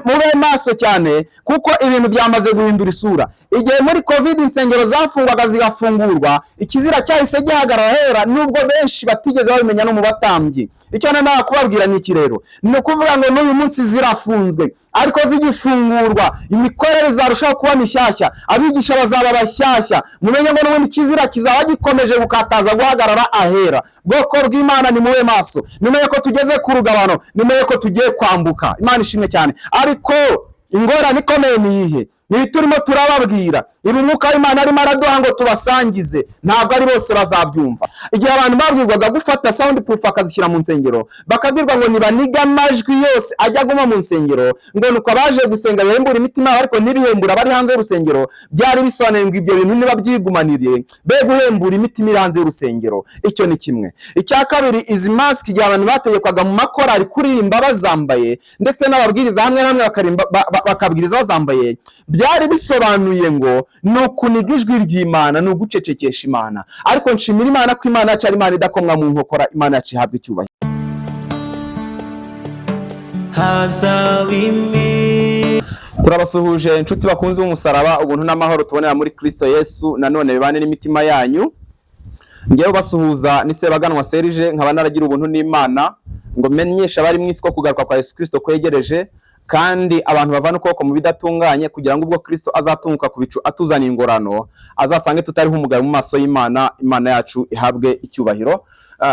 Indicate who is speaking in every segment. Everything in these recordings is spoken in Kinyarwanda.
Speaker 1: Mube maso cyane, kuko ibintu byamaze guhindura isura. Igihe muri COVID insengero zafungwaga zigafungurwa, ikizira cyahise gihagarara hera, nubwo benshi batigeze babimenya no mu batambyi. Icyo nari kubabwira ni iki rero? Ni ukuvuga ngo n'uyu munsi zirafunzwe, ariko zigifungurwa imikorere izarushaho kuba mishyashya, abigisha bazaba bashyashya. Mumenye ngo n'ubundi ikizira kizaba gikomeje gukataza guhagarara ahera. Bwoko bw'Imana, ni mube maso, nimenye ko tugeze ku rugabano, nimenye ko tugiye kwambuka. Imana ishimwe cyane. Ariko ingorane ikomeye ni iyihe? Ni ibi turimo turababwira, ibi Umwuka w'Imana arimo araduha ngo tubasangize, ntabwo ari bose bazabyumva. Igihe abantu babwirwaga gufata sound proof akazishyira mu nsengero, bakabwirwa ngo nibanige amajwi yose ajya aguma mu nsengero, ngo nuko abaje gusenga bihembura imitima yabo, ariko ntibihembura abari hanze y'urusengero, byari bisobanuye ngo ibyo bintu niba byigumaniriye be guhembura imitima iri hanze y'urusengero. Icyo ni kimwe. Icya kabiri, izi masike, igihe abantu bategekwaga mu makorari kuririmba bazambaye, ndetse n'ababwiriza hamwe na hamwe bakabwiriza bazambaye, byari bisobanuye ngo ni ukuniga ijwi ry'Imana, ni ugucecekesha Imana. Ariko nshimira Imana ko Imana yacu ari Imana idakomwa mu nkokora. Imana yacu ihabwa icyubahiro.
Speaker 2: Hazaba imi
Speaker 1: Turabasuhuje, inshuti bakunze b'umusaraba. Ubuntu n'amahoro tubonera muri Kristo Yesu nanone bibane n'imitima yanyu. Ngewe basuhuza ni Sebaganwa Serge, nkaba naragira ubuntu n'Imana ngo menyeshe abari mu isi ko kugaruka kwa Yesu Kristo kwegereje, kandi abantu bavana ukuboko mu bidatunganye, kugira ngo ubwo Kristo azatunguka ku bicu atuzaniye ingorano, azasange tutariho umugayo mu maso y'Imana. Imana yacu ihabwe icyubahiro.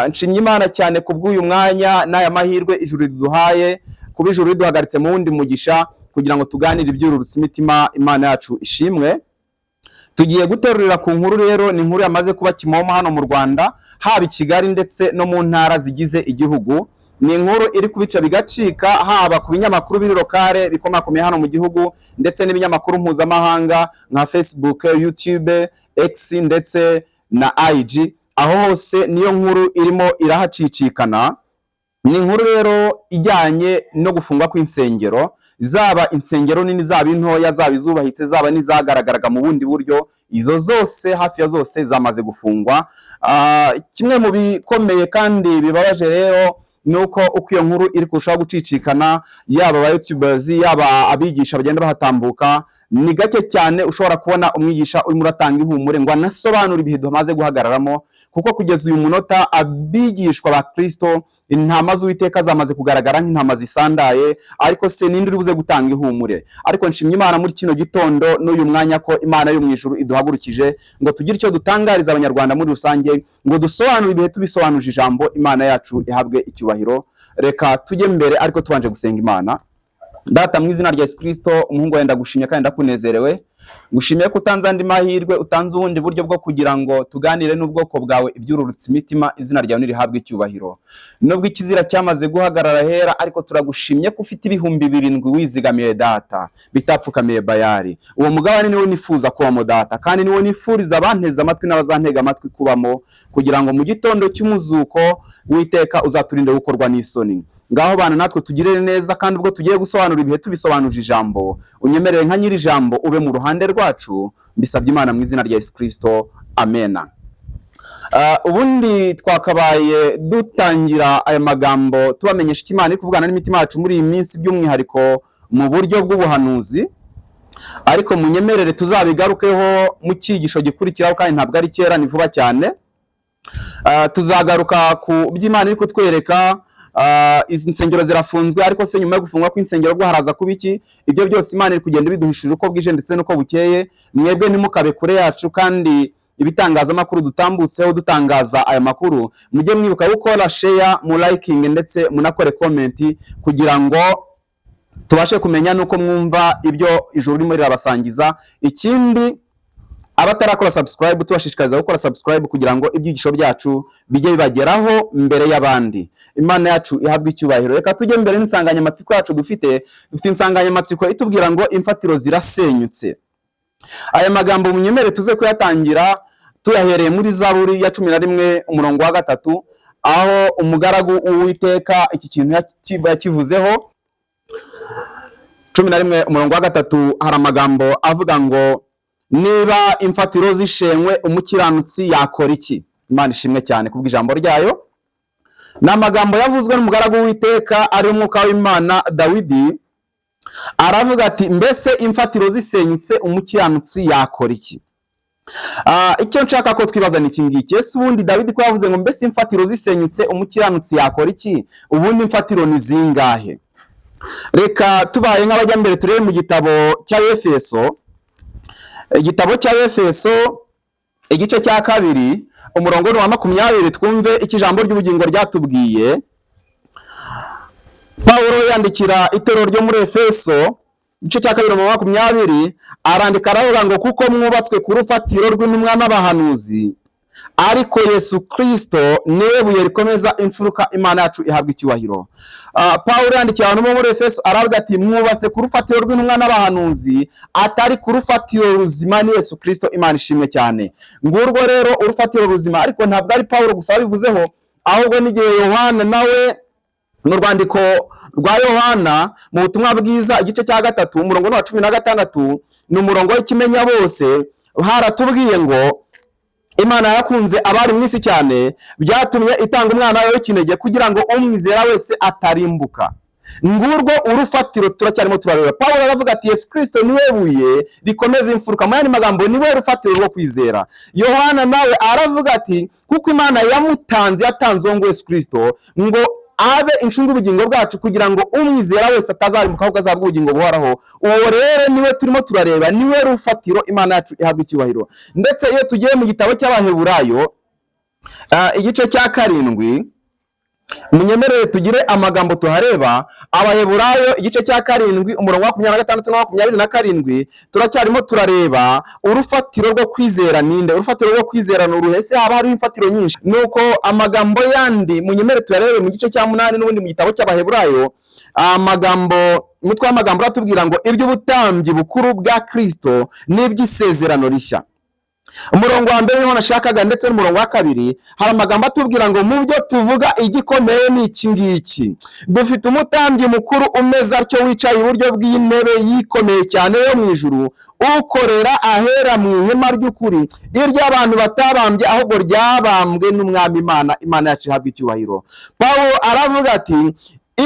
Speaker 1: Nshimye Imana cyane kubw'uyu mwanya n'aya mahirwe ijuru riduhaye, kuba ijuru riduhagaritse mu wundi mugisha kugira ngo tuganire ibyururutse imitima. Imana yacu ishimwe. Tugiye guterurira ku nkuru rero, ni inkuru yamaze kuba kimomo hano mu Rwanda, haba i Kigali ndetse no mu ntara zigize igihugu. Ni inkuru iri kubica bigacika, haba ku binyamakuru biri local bikomakomeye hano mu gihugu, ndetse n'ibinyamakuru mpuzamahanga nka Facebook, YouTube, X ndetse na IG. Aho hose niyo nkuru irimo irahacicikana. Ni inkuru rero ijyanye no gufungwa kw'insengero, zaba insengero nini, zaba intoya, zaba izubahitse, zaba n'izagaragaraga mu bundi buryo. Izo zose, hafi ya zose, zamaze gufungwa. Kimwe mu bikomeye kandi bibabaje rero ni uko uko iyo nkuru iri kurushaho gucicikana, yaba aba youtubers, yaba abigisha bagenda bahatambuka, ni gake cyane ushobora kubona umwigisha urimo uratanga ihumure ngo anasobanure ibihe dumaze guhagararamo, kuko kugeza uyu munota abigishwa ba Kristo, intama z'Uwiteka, zamaze kugaragara nk'intama zisandaye. Ariko se ninde uri buze gutanga ihumure? Ariko nshimye Imana muri kino gitondo n'uyu mwanya ko Imana yo mu ijuru iduhagurukije ngo tugire icyo dutangariza Abanyarwanda muri rusange, ngo dusobanure ibihe tubisobanuje ijambo. Imana yacu ihabwe icyubahiro. Reka tujye mbere, ariko tubanje gusenga Imana. Data, mu izina rya Yesu Kristo, umuhungu wawe, ndagushimye kandi ndakunezerewe. Ngushimiye ko utanze andi mahirwe, utanze ubundi buryo bwo kugira ngo tuganire n'ubwoko bwawe ibyururutse imitima. Izina ryawe nirihabwe icyubahiro. Nubwo ikizira cyamaze guhagarara hera, ariko turagushimye ko ufite 7000 wizigamiye, Data, bitapfukamiye Bayari. Uwo mugabane niwo nifuza kubamo, Data, kandi niwo nifuriza abanteze amatwi n'abazantega amatwi kubamo, kugira ngo mu gitondo cy'umuzuko w'iteka uzaturinde gukorwa n'isoni. Ngaho bana natwe, tugirire neza, kandi ubwo tugiye gusobanura ibihe tubisobanuje ijambo, unyemerere nka nyiri ijambo ube mu ruhande rwacu. Mbisabye Imana mu izina rya Yesu Kristo, amena. Ubundi twakabaye dutangira aya magambo tubamenyesha icyo Imana iri kuvugana n'imitima yacu muri iyi minsi, by'umwihariko mu buryo bw'ubuhanuzi, ariko munyemerere tuzabigarukeho mu cyigisho gikurikiraho, kandi ntabwo ari kera, ni vuba cyane. Tuzagaruka ku by'Imana iri kutwereka. Izi nsengero zirafunzwe, ariko se nyuma yo gufungwa kw'insengero bwo haraza kuba iki? Ibyo byose Imana iri kugenda ibiduhishije uko bwije ndetse n'uko bukeye. Mwebwe ntimukabe kure yacu, kandi ibitangazamakuru dutambutseho dutangaza aya makuru, mujye mwibuka gukora share, mu liking ndetse munakore comment, kugira ngo tubashe kumenya nuko mwumva ibyo ijuru ririmo rirabasangiza. Ikindi, abatarakora subscribe, tubashishikariza gukora subscribe kugira ngo ibyigisho byacu bijye bibageraho mbere y'abandi. Imana yacu ihabwe icyubahiro. Reka tujye mbere n'insanganyamatsiko yacu dufite. Dufite insanganyamatsiko itubwira ngo imfatiro zirasenyutse. Aya magambo munyemere tuze kuyatangira tuyahereye muri Zaburi ya 11 umurongo wa 3, aho umugaragu w'Uwiteka iki kintu yakivuzeho. 11 umurongo wa 3, hari amagambo avuga ngo: "Niba imfatiro zishenywe, umukiranutsi yakora iki?" Imana ishimwe cyane kubw'ijambo ryayo. Ni amagambo yavuzwe n'umugaragu w'Uwiteka, ari Umwuka w'Imana, Dawidi. Aravuga ati: "Mbese imfatiro zisenyutse, umukiranutsi yakora iki?" Icyo nshaka ko twibaza ni iki ngiki: ese ubundi Dawidi ko yavuze ngo "Mbese imfatiro zisenyutse, umukiranutsi yakora iki?", ubundi imfatiro ni zingahe? Reka tubaye nk'abajya mbere turebe mu gitabo cya Efeso, igitabo cya Efeso igice cya 2, umurongo wa 20, twumve icyo ijambo ry'ubugingo ryatubwiye. Pawulo yandikira itorero ryo muri Efeso, igice cya 2 mu 20, arandika aravuga ngo: "Kuko mwubatswe ku rufatiro rw'intumwa n'abahanuzi, ariko Yesu Kristo niwe buye rikomeza imfuruka. Imana yacu ihabwa icyubahiro." Pawulo yandikiye abantu bo muri Efeso, aravuga ati: "Mwubatse ku rufatiro rw'intumwa n'abahanuzi, atari ku rufatiro ruzima ni Yesu Kristo." Imana ishimwe cyane. Ngurwo rero urufatiro ruzima. Ariko ntabwo ari Pawulo gusa wabivuzeho, ahubwo n'igihe Yohana nawe mu rwandiko rwa Yohana mu butumwa bwiza, igice cya 3, umurongo wa 16, ni umurongo w'ikimenya bose, haratubwiye ngo: "Imana yakunze abari mu isi cyane, byatumye itanga umwana wayo w'ikinege, kugira ngo umwizera wese atarimbuka." Ngurwo urufatiro turacyarimo turareba. Pawulo aravuga ati: "Yesu Kristo niwe buye rikomeza imfuruka." Mu yandi magambo, niwe rufatiro rwo kwizera. Yohana nawe aravuga ati: "Kuko Imana yamutanze, yatanze uwo ngo Yesu Kristo, ngo abe incungu ubugingo bwacu, kugira ngo umwizera wese atazarimbuka, ahubwo azahabwa ubugingo buhoraho." Uwo rero niwe turimo turareba, niwe rufatiro. Imana yacu ihabwa icyubahiro. Ndetse iyo tugiye mu gitabo cy'Abaheburayo, igice cya 7, munyemerere tugire amagambo tuhareba. Abaheburayo igice cya 7, umurongo wa 26 na 27, turacyarimo turareba urufatiro rwo kwizera ninde. Urufatiro rwo kwizera ni uruhe? Ese haba hariho imfatiro nyinshi? Nuko amagambo yandi munyemere tuyarebe mu gice cya 8, n'ubundi mu gitabo cy'Abaheburayo. Amagambo, umutwe w'amagambo uratubwira ngo iby'ubutambyi bukuru bwa Kristo n'iby'isezerano rishya. Umurongo wa mbere niho nashakaga, ndetse n'umurongo wa 2. Hari amagambo atubwira ngo: "Mu byo tuvuga igikomeye ni iki ngiki: dufite umutambyi mukuru umeze atyo, wicaye iburyo bw'intebe yikomeye cyane yo mu ijuru, ukorera ahera mu ihema ry'ukuri, iry'abantu batabambye, ahubwo ryabambwe n'Umwami Imana. Imana yacu ihabwa icyubahiro." Pawulo aravuga ati: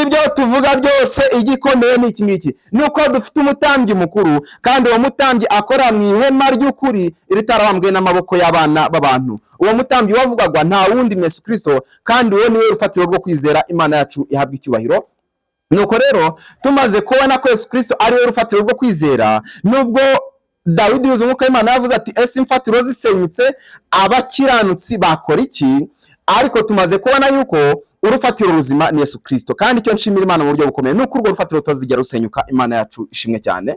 Speaker 1: "Ibyo tuvuga byose, igikomeye ni iki ngiki, ni uko dufite umutambyi mukuru, kandi uwo mutambyi akora mu ihema ry'ukuri, iritarabambwe n'amaboko y'abana b'abantu." Uwo mutambyi wavugagwa nta wundi ni Yesu Kristo, kandi uwo niwe rufatiro rwo kwizera. Imana yacu ihabwa icyubahiro. Nuko rero tumaze kubona ko Yesu Kristo ari we rufatiro rwo kwizera, nubwo Dawidi yuzuye umwuka w'Imana yavuze ati: "Ese imfatiro zisenyutse, abakiranutsi bakora iki?", ariko tumaze kubona yuko urufatiro ruzima ni Yesu Kristo. Kandi icyo nshimira Imana mu buryo bukomeye ni uko urwo rufatiro rutazigera rusenyuka. Imana yacu ishimwe cyane.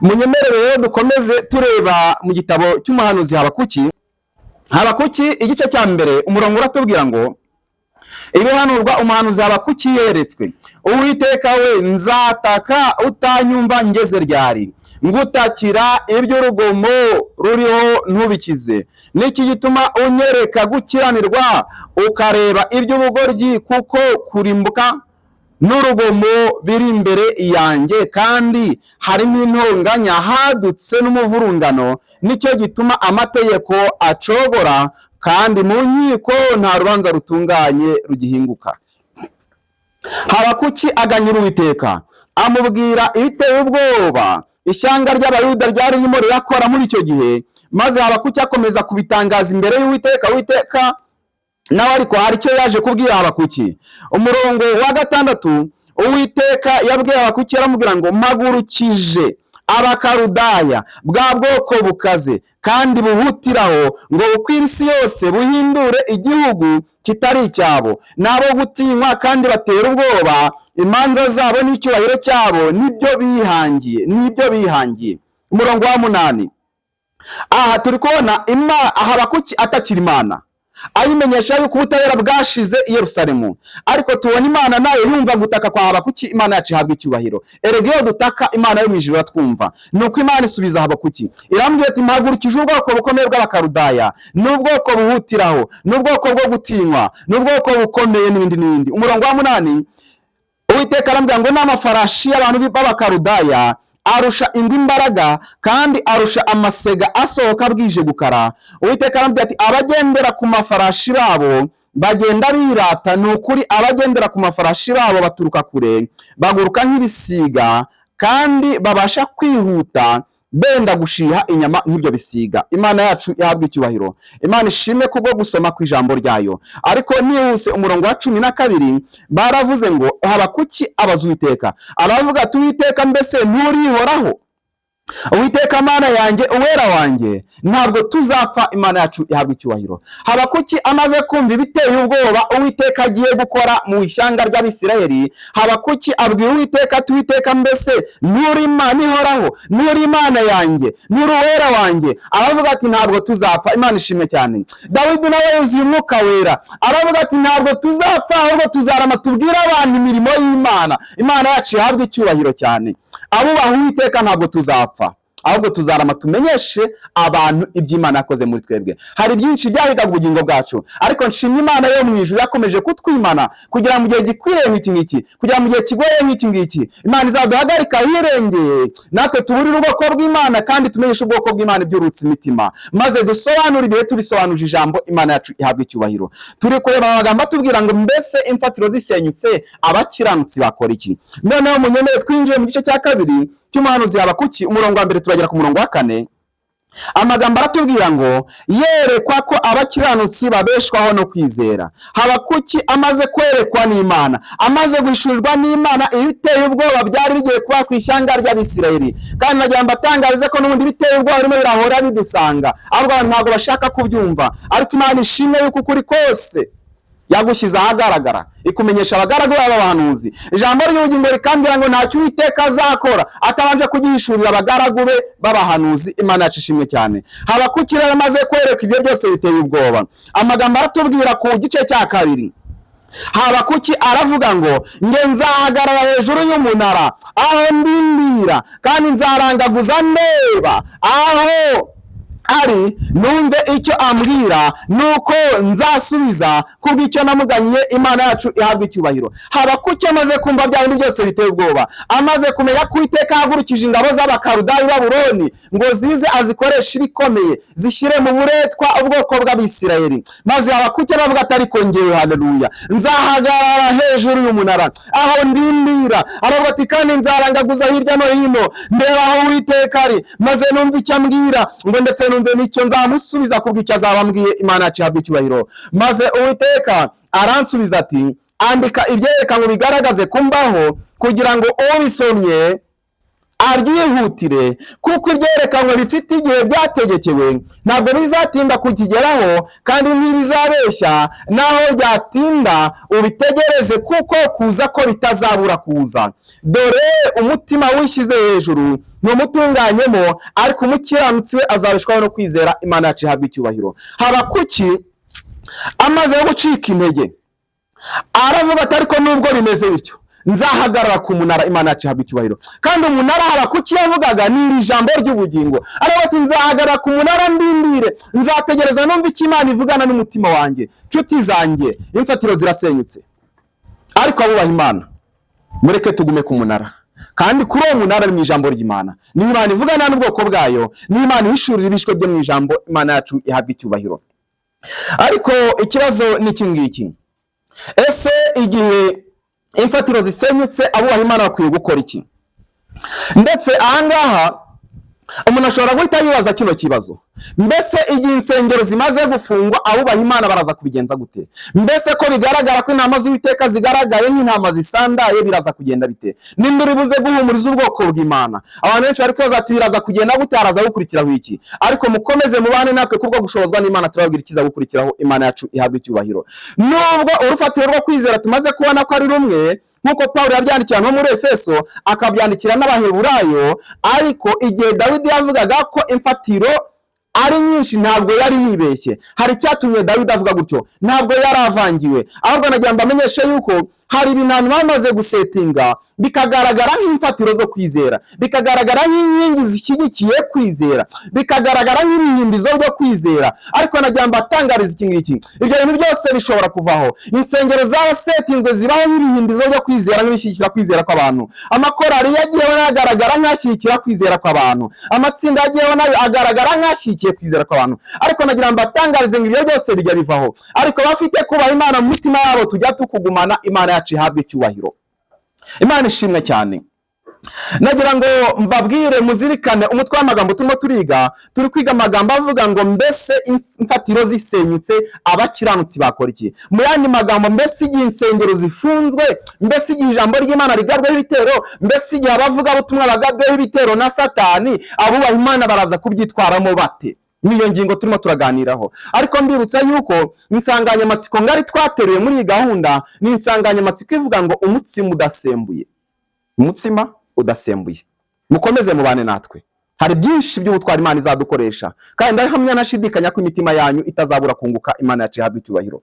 Speaker 1: Munyemerere rero dukomeze tureba mu gitabo cy'umuhanuzi Habakuki. Habakuki igice cya 1, umurongo uratubwira ngo: "Ibihanurwa umuhanuzi Habakuki yeretswe. Uwiteka we, nzataka utanyumva ngeze ryari? Ngutakira iby'urugomo ruriho ntubikize. Niki gituma unyereka gukiranirwa, ukareba iby'ubugoryi? Kuko kurimbuka n'urugomo biri imbere yanjye, kandi harimo intonganya, hadutse n'umuvurungano. Nicyo gituma amategeko acogora, kandi mu nkiko nta rubanza rutunganye rugihinguka." Habakuki aganyira Uwiteka, amubwira ibiteye ubwoba ishyanga ry'Abayuda ryari ririmo rirakora muri icyo gihe. Maze Habakuki akomeza kubitangaza imbere y'Uwiteka. Uwiteka nawe ariko hari icyo yaje kubwira Habakuki. Umurongo wa 6, Uwiteka yabwiye Habakuki, aramubwira ngo: "Mpagurukije Abakarudaya, bwa bwoko bukaze kandi buhutiraho ngo bukwire isi yose, buhindure igihugu kitari icyabo. N'abo gutinywa kandi batera ubwoba, imanza zabo n'icyubahiro cyabo nibyo bihangiye, nibyo bihangiye." Umurongo wa 8, aha turi kubona Habakuki atakira Imana, ayimenyesha yuko ubutabera bwashize i Yerusalemu. Ariko tubona Imana nayo yumva gutaka kwa Habakuki. Imana yacu ihabwa icyubahiro. Erega iyo dutaka, Imana yo mu ijuru iratwumva. Nuko Imana isubiza Habakuki, irambwira ati: "Mpagurukije ubwoko bukomeye bw'Abakarudaya, n'ubwoko buhutiraho, n'ubwoko bwo gutinywa, n'ubwoko bukomeye", n'ibindi n'ibindi. Umurongo wa 8, Uwiteka arambwira ngo: "N'amafarashi y'abantu b'Abakarudaya arusha ingwe imbaraga, kandi arusha amasega asohoka bwije gukara." Uwiteka arambwira ati: "Abagendera ku mafarashi babo bagenda birata. Ni ukuri abagendera ku mafarashi babo baturuka kure, baguruka nk'ibisiga." Kandi babasha kwihuta benda gushiha inyama nk'ibyo bisiga. Imana yacu ihabwa icyubahiro. Imana ishimwe kubwo gusoma ku ijambo ryayo. Ariko nihuse, umurongo wa 12 baravuze ngo Habakuki abaza Uwiteka, aravuga ati: "Uwiteka, mbese nturihoraho? Uwiteka Mana yanjye, Uwera wanjye, ntabwo tuzapfa." Imana yacu ihabwa icyubahiro. Habakuki amaze kumva ibiteye ubwoba Uwiteka agiye gukora mu ishyanga ry'Abisirayeli, Habakuki abwira Uwiteka ati: "Uwiteka, mbese nturi Imana ihoraho? Nturi Imana yanjye? Nturi Uwera wanjye?" Aravuga ati: "Ntabwo tuzapfa." Imana ishimwe cyane. Dawidi nawe yuzuye Umwuka Wera, aravuga ati: "Ntabwo tuzapfa, ahubwo tuzarama tubwire abantu imirimo y'Imana." Imana yacu ihabwe icyubahiro cyane. Abubaha Uwiteka, ntabwo tuzapfa, ahubwo tuzarama tumenyeshe abantu iby'Imana yakoze muri twebwe. Hari byinshi byahigaga ubugingo bwacu, ariko nshimye Imana yo mu ijuru yakomeje kutwimana kugira ngo mu gihe gikwiriye nk'iki ngiki, kugira ngo mu gihe kigoye nk'iki ngiki, Imana izaduhagarika ahirengeye, natwe tuburire ubwoko bw'Imana kandi tumenyeshe ubwoko bw'Imana ibyurutse imitima, maze dusobanure ibihe tubisobanuje ijambo. Imana yacu ihabwa icyubahiro. Turi kureba amagambo atubwira ngo: mbese imfatiro zisenyutse, abakiranutsi bakora iki? Noneho munyemere twinjiye mu gice cya kabiri cy'umuhanuzi Habakuki, umurongo wa mbere turagera ku murongo wa kane. Amagambo aratubwira ngo: yerekwa ko abakiranutsi babeshwaho no kwizera. Habakuki amaze kwerekwa n'Imana, amaze guhishurirwa n'Imana ibiteye ubwoba byari bigiye kuba ku ishyanga ry'Abisirayeli, kandi nagira ngo mbatangarize ko n'ubundi biteye ubwoba birimo birahora bidusanga, ahubwo abantu ntabwo bashaka kubyumva. Ariko Imana ishimwe yuko ukuri kose yagushyize ahagaragara, ikumenyesha abagaragu babo abahanuzi. Ijambo ry'ubugingo rikambwira ngo ntacyo Uwiteka azakora atabanje kugihishurira abagaragu be b'abahanuzi. Imana yacu ishimwe cyane. Habakuki rero amaze kwereka ibyo byose biteye ubwoba, amagambo aratubwira ku gice cya kabiri, Habakuki aravuga ngo: "Nge nzahagarara hejuru y'umunara aho ndindira, kandi nzarangaguza ndeba aho ari, numve icyo ambwira, nuko nzasubiza kubw'icyo namuganyiye." Imana yacu ihabwa icyubahiro. Habakuki amaze kumva bya bindi byose biteye ubwoba, amaze kumenya ko Uwiteka yahagurukije ingabo z'Abakarudayi Babuloni ngo zize azikoreshe ibikomeye, zishyire mu buretwa ubwoko bw'Abisirayeli, maze Habakuki aravuga ati: "Ariko ngewe, haleluya, nzahagarara hejuru y'umunara aho ndindira." Aravuga ati: "Kandi nzarangaguza hirya no hino, ndeba aho Uwiteka ari, maze numve icyo ambwira, ngo ndetse numve n'icyo nzamusubiza kubw'icyo azaba ambwiye." Imana yacu ihabwa icyubahiro. Maze Uwiteka aransubiza ati: "Andika ibyerekanwe bigaragaze kumbaho, kugira ngo ubisomye abyihutire, kuko ibyerekanwe bifite igihe byategekewe, ntabwo bizatinda kukigeraho kandi ntibizabeshya. Naho byatinda, ubitegereze, kuko kuza ko bitazabura kuza. Dore umutima wishyize hejuru ntumutunganyemo, ariko umukiranutsi we azabeshwaho no kwizera." Imana yacu ihabwa icyubahiro. Habakuki amaze gucika intege aravuga ati: "Ariko nubwo bimeze bityo, nzahagarara ku munara." Imana yacu ihabwa icyubahiro. Kandi umunara Habakuki yavugaga ni iri jambo ry'ubugingo. Aravuga ati: "Nzahagarara ku munara ndindire, nzategereza numva icyo Imana ivugana n'umutima wanjye." Nshuti zanjye, imfatiro zirasenyutse, ariko abubaha Imana, mureke tugume ku munara. Kandi kuri uwo munara ni mu ijambo ry'Imana, ni Imana ivugana n'ubwoko bwayo, ni Imana ihishurira ibishwe byo mu ijambo. Imana yacu ihabwa icyubahiro. Ariko ikibazo ni iki ngiki: ese igihe imfatiro zisenyutse, abubaha Imana bakwiye gukora iki? Ndetse ahangaha umuntu ashobora guhita yibaza kino kibazo: mbese igihe insengero zimaze gufungwa, abubaha Imana baraza kubigenza gute? Mbese ko bigaragara ko intama z'Uwiteka zigaragaye nk'intama zisandaye, biraza kugenda bite? Ninde uri buze guhumuriza ubwoko bw'Imana? Abantu benshi bari kwibaza ati: "Biraza kugenda gute? Haraza gukurikiraho iki?" Ariko mukomeze mubane natwe, kubwo gushobozwa n'Imana turababwira ikiza gukurikiraho. Imana yacu ihabwa icyubahiro. Nubwo urufatiro rwo kwizera tumaze kubona ko ari rumwe, nk'uko Pawulo yabyandikiye no muri Efeso, akabyandikira n'Abaheburayo, ariko igihe Dawidi yavugaga ko imfatiro ari nyinshi, ntabwo yari yibeshye. Hari icyatumye Dawidi avuga gutyo, ntabwo yari avangiwe. Ahubwo nagira ngo mbamenyeshe yuko hari ibintu abantu bamaze gusetinga bikagaragara nk'imfatiro zo kwizera, bikagaragara nk'inkingi zishyigikiye kwizera, bikagaragara nk'ibihindizo byo kwizera. Ariko nagira ngo mbatangarize iki ngiki: ibyo bintu byose bishobora kuvaho. Insengero zarasetinzwe zibaho nk'ibihindizo byo kwizera, nk'ibishyigikira kwizera kw'abantu. Amakorali yagiyeho agaragara nk'ashyigikira kwizera kw'abantu. Amatsinda yagiyeho nayo agaragara nk'ashyigikiye kwizera kw'abantu. Ariko nagira ngo mbatangarize ngo ibyo byose bijya bivaho, ariko bafite kubaha Imana mu mitima yabo tujya tukugumana. Imana yacu ihabwe icyubahiro. Imana ishimwe cyane. Nagira ngo mbabwire muzirikane umutwe w'amagambo turimo turiga. Turi kwiga amagambo avuga ngo: mbese imfatiro zisenyutse, abakiranutsi bakora iki? Mu yandi magambo, mbese igihe insengero zifunzwe, mbese igihe ijambo ry'Imana rigabweho ibitero, mbese igihe abavugabutumwa bagabweho ibitero na Satani, abubaha Imana baraza kubyitwaramo bate? Niyo ngingo turimo turaganiraho. Ariko mbibutsa yuko insanganyamatsiko ngari twateruye muri iyi gahunda ni insanganyamatsiko ivuga ngo umutsima udasembuye. Umutsima udasembuye. Mukomeze mubane natwe, hari byinshi by'ubutwari Imana izadukoresha, kandi ndahamya ntashidikanya ko imitima yanyu itazabura kunguka. Imana yacu ihabwa icyubahiro.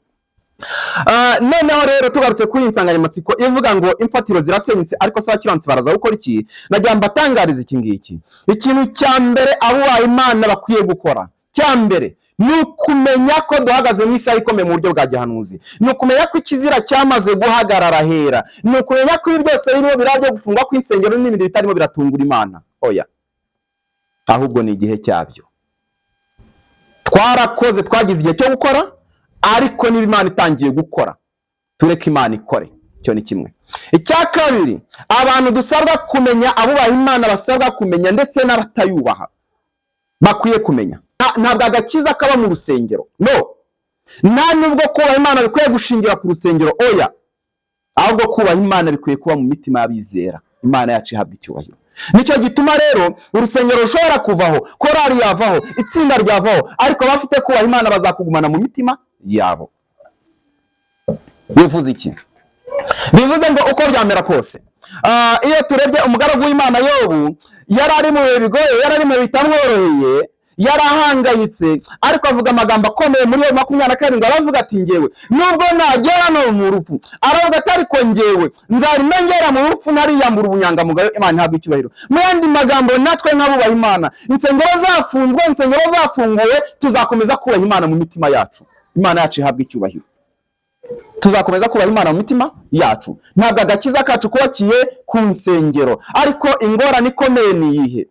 Speaker 1: Noneho rero tugarutse kuri iyi nsanganyamatsiko ivuga ngo imfatiro zirasenyutse, ariko se abakiranutsi baraza gukora iki? Nagira mbatangarize iki ngiki: ikintu cya mbere abubaha Imana bakwiye gukora, cya mbere ni ukumenya ko duhagaze mu isaha ikomeye mu buryo bwa gihanuzi, ni ukumenya ko ikizira cyamaze guhagarara hera, ni ukumenya ko ibi byose birimo biraba byo gufungwa kw'insengero n'ibindi bitarimo biratungura Imana. Oya, ahubwo ni igihe cyabyo. Twarakoze, twagize igihe cyo gukora, ariko niba Imana itangiye gukora, tureke Imana ikore. Icyo ni kimwe. Icya kabiri abantu dusabwa kumenya, abubaha Imana basabwa kumenya, ndetse n'abatayubaha bakwiye kumenya, ntabwo agakiza kaba mu rusengero. No, nta nubwo kubaha Imana bikwiye gushingira ku rusengero. Oya, ahubwo kubaha Imana bikwiye kuba mu mitima y'abizera. Imana yacu ihabwa icyubahiro. Nicyo gituma rero urusengero rushobora kuvaho, korali yavaho, itsinda ryavaho, ariko abafite kubaha Imana bazakugumana mu mitima yabo. Bivuze iki? Bivuze ngo uko byamera kose, iyo turebye umugaragu w'Imana Yobu, yari ari mu bihe bigoye, yari ari mu bihe bitamworoheye, yari ahangayitse, ariko avuga amagambo akomeye muri Yobu 27. Aravuga ati: "Ngewe nubwo nagera no mu rupfu," aravuga ati, "ariko ngewe nzarimo ngera mu rupfu ntariyambura ubunyangamugayo." Imana ihabwa icyubahiro. Mu yandi magambo, natwe nk'abubaha Imana, insengero zafunzwe, insengero zafunguwe, tuzakomeza kubaha Imana mu mitima yacu. Imana yacu ihabwa icyubahiro. Tuzakomeza kubaha Imana mu mitima yacu. Ntabwo agakiza kacu kubakiye ku nsengero. Ariko ingorane ikomeye ni iyihe?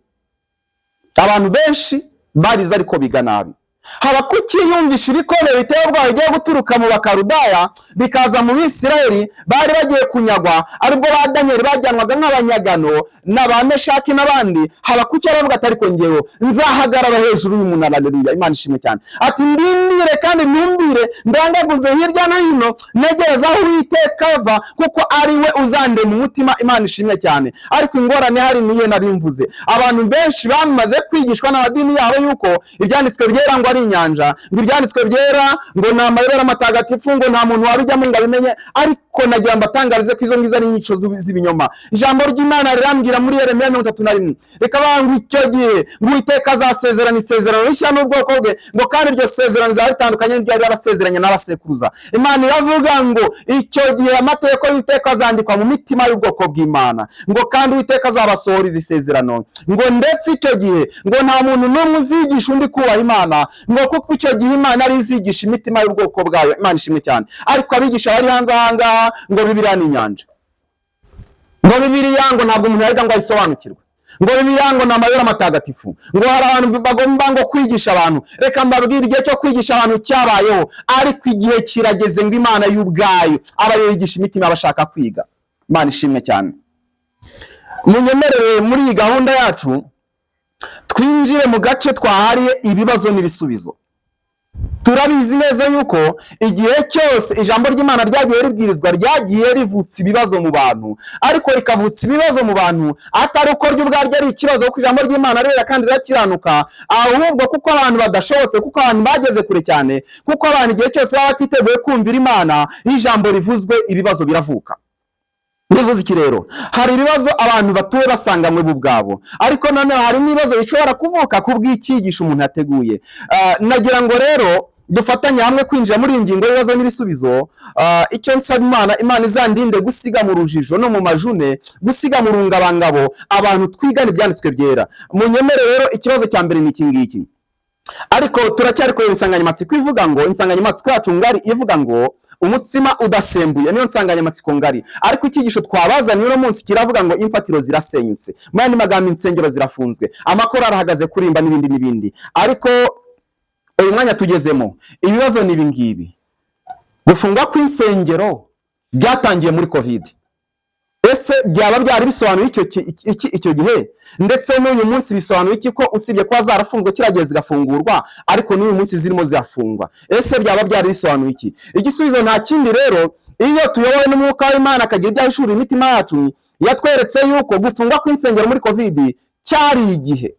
Speaker 1: Abantu benshi barize ariko biga nabi. Haba kukiyumvisha ibikomeye biteye ubwoba bigiye guturuka mu Bakarudaya bikaza mu Bisirayeli bari bagiye kunyagwa, aribwo ba Daniyeli bajyanwaga nk'abanyagano na ba Meshaki n'abandi. Habakuki aravuga ati: "Ariko ngewe nzahagarara hejuru y'umunara." Aleluya, Imana ishimwe cyane. Ati: "Ndindire kandi ntumbire, ndangaguze hirya no hino, ntegereze aho Uwiteka ava, kuko ari we uzandema umutima." Imana ishimwe cyane. Ariko ingorane hari niyo nari mvuze: abantu benshi bamaze kwigishwa n'amadini yabo yuko ibyanditswe byera ngo ari inyanja, ngo ibyanditswe byera ngo ni amayobera matagatifu, ngo nta muntu wabijyamo ngo abimenye. Ariko nagira mbatangarize ko izo ngizo ari inyigisho z'ibinyoma. Ijambo ry'Imana rirambwira muri Yeremiya 31, rikavuga ngo icyo gihe ngo Uwiteka azasezerana isezerano rishya n'ubwoko bwe, ngo kandi iryo sezerano rizaba ritandukanye n'iryo yari yarasezeranye n'abasekuruza. Imana iravuga ngo icyo gihe amategeko y'Uwiteka azandikwa mu mitima y'ubwoko bw'Imana, ngo kandi Uwiteka azabasohoreza isezerano, ngo ndetse icyo gihe ngo nta muntu n'umwe uzigisha undi kubaha Imana, ngo kuko icyo gihe Imana ari izigisha imitima y'ubwoko bwayo. Imana ishimwe cyane. Ariko abigisha bari hanze aha ngaha ngo Bibiliya ni inyanja, ngo Bibiliya ngo ntabwo umuntu yayiga ngo ayisobanukirwe, ngo Bibiliya ngo ni amayobera matagatifu, ngo hari abantu bagomba ngo kwigisha abantu. Reka mbabwire, igihe cyo kwigisha abantu cyabayeho, ariko igihe kirageze ngo Imana y'ubwayo aba ariyo yigisha imitima y'abashaka kwiga. Imana ishimwe cyane. Munyemerere muri iyi gahunda yacu twinjire mu gace twahariye ibibazo n'ibisubizo. Turabizi neza yuko igihe cyose ijambo ry'Imana ryagiye ribwirizwa, ryagiye rivutsa ibibazo mu bantu, ariko rikavutsa ibibazo mu bantu atari uko ryo ubwaryo ari ikibazo, kuko ijambo ry'Imana rirera kandi rirakiranuka, ahubwo kuko abantu badashobotse, kuko abantu bageze kure cyane, kuko abantu igihe cyose baba batiteguye kumvira Imana. Iyo ijambo rivuzwe, ibibazo biravuka. Bivuze iki rero? Hari ibibazo abantu batuye basanganywe bo ubwabo, ariko noneho hari n'ibibazo bishobora kuvuka ku bw'icyigisho umuntu yateguye. Nagira ngo rero dufatanye hamwe kwinjira muri iyi ngingo y'ibibazo n'ibisubizo. Icyo nsaba Imana, Imana izandinde gusiga mu rujijo no mu majune, gusiga mu rungabangabo abantu twigana ibyanditswe byera. Munyemere rero, ikibazo cya mbere ni iki ngiki. Ariko turacyari kureba insanganyamatsiko ivuga ngo, insanganyamatsiko yacu ngari ivuga ngo umutsima udasembuye, niyo nsanganyamatsiko ngari. Ariko icyigisho twabazaniye uno munsi kiravuga ngo imfatiro zirasenyutse. Mu yandi magambo, insengero zirafunzwe, amakorali ahagaze kurimba, n'ibindi n'ibindi. Ariko uyu mwanya tugezemo, ibibazo ni ibi ngibi: gufungwa kw'insengero byatangiye muri COVID. Ese byaba byari bisobanuye icyo iki icyo gihe, ndetse n'uyu munsi bisobanuye iki, ko usibye kuba zarafunzwe kiriya zigafungurwa, ariko n'uyu munsi zirimo zirafungwa? Ese byaba byari bisobanuye iki? Igisubizo nta kindi rero, iyo tuyobowe n'Umwuka w'Imana akagira ibyo ahishurira imitima yacu, yatweretse yuko gufungwa kw'insengero muri COVID cyari igihe.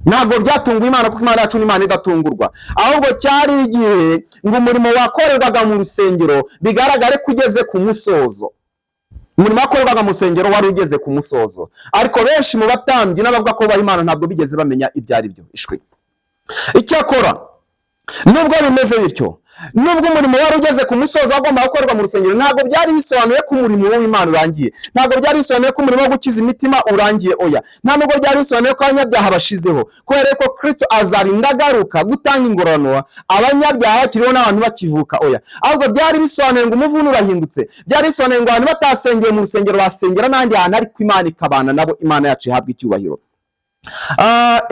Speaker 1: Ntabwo byatunguye Imana, kuko Imana yacu ni Imana idatungurwa. Ahubwo cyari igihe ngo umurimo wakorerwaga mu rusengero bigaragare ko ugeze ku musozo. Umurimo wakorerwaga mu rusengero wari ugeze ku musozo, ariko benshi mu batambyi n'abavuga ko bubaha Imana ntabwo bigeze bamenya ibyo ari byo. Ishwi. Icyakora nubwo bimeze bityo, nubwo umurimo wari ugeze ku musozo wagombaga gukorerwa mu rusengero, ntabwo byari bisobanuye ko umurimo w'Imana urangiye. Ntabwo byari bisobanuye ko umurimo wo gukiza imitima urangiye, oya. Nta nubwo byari bisobanuye ko abanyabyaha bashizeho, kubera ko Kristo azarinda agaruka gutanga ingororano abanyabyaha bakiriho n'abantu bakivuka, oya. Ahubwo byari bisobanuye ngo umuvuno urahindutse. Byari bisobanuye ngo abantu batasengeye mu rusengero basengera n'ahandi hantu, ariko Imana ikabana nabo. Imana yacu ihabwa icyubahiro.